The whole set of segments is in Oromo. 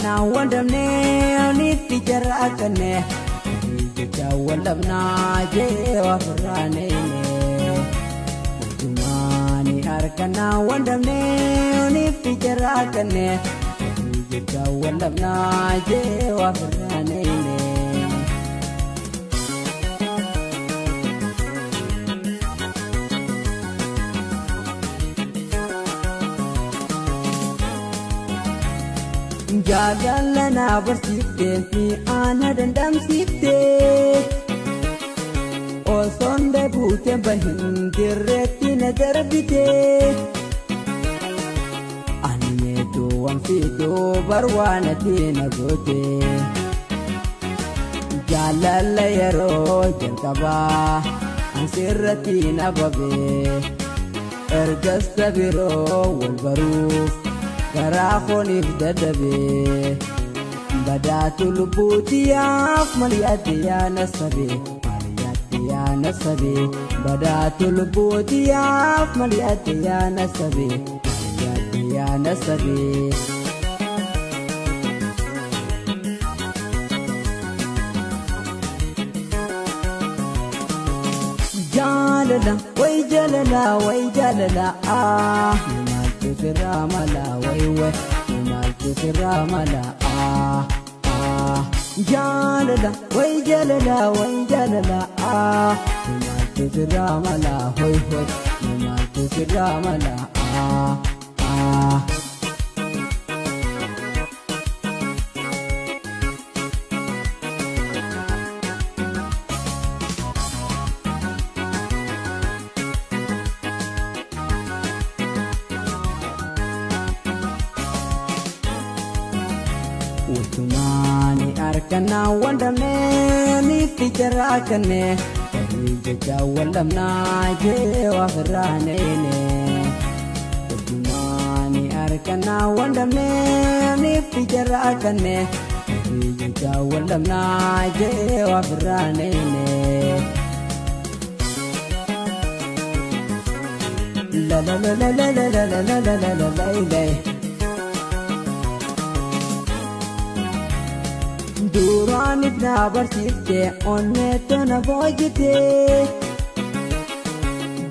Harkanaa wandamnee nitti jarra akkanee jecha wallabnaa jee waafirraanee Utumaani harkanaa wandamnee nitti jarra akkanee jecha wallabnaa jee waafirraanee. Jaalala na barsiiftee mi'aana dandamsiiftee osoon deebuutee bahin dirreetti na darbitee ani meetuu wanfiituu barwaanatti na gootee jaalala yeroo jalqabaa ansirratti na babee ergas biroo wal baruuf. Karaa fooniif dadhabee badaatu lubbuutiyaaf maliyaatti yaana sabee maliyaatti yaana sabee badaatu lubbuutiyaaf maliyaatti yaana sabee maliyaatti yaana sabee. Jaalala way jaalala way jaalala ah. Sirraa way way maaltu sirraa mala ah ah jaalala way jaalala way jaalala ah maaltu sirraa mala hoy hoy maaltu sirraa mala ah ah. Utumaani harkanaa wandamnee nitti jarra akkanee jecha wallabnaa jee waafirraanee Utumaani harkanaa wandamnee nitti jarra akkanee jecha wallabnaa jee waafirraanee. La la la la la la la la la la la la. Duraan ifna barsiiftee onneetu na boojitee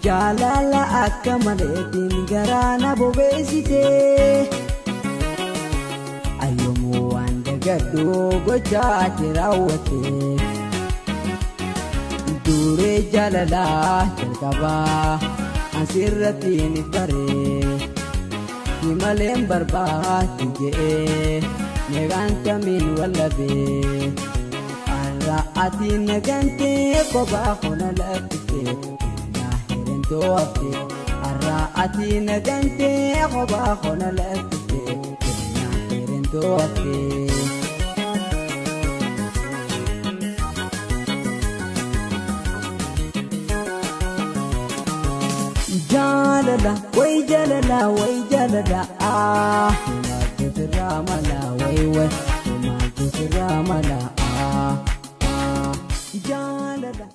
jaalala akka maleetiin garaa na bobeessitee ayyoomuu waan dagadhu gochaa ati raawwattee duree jaalalaa jalqabaa asirratti ni baree ni maleen barbaadu je'ee. Negaan kamiin wallabee har'a ati nagantee kophaa hona lakkistee naa hirentoo haftee har'a ati nagantee kophaa hona lakkistee naa hirentoo haftee. Jaalala way jaalala way jaalala ah. Sirraa mala way way maaltu sirraa mala ah ah jaalala.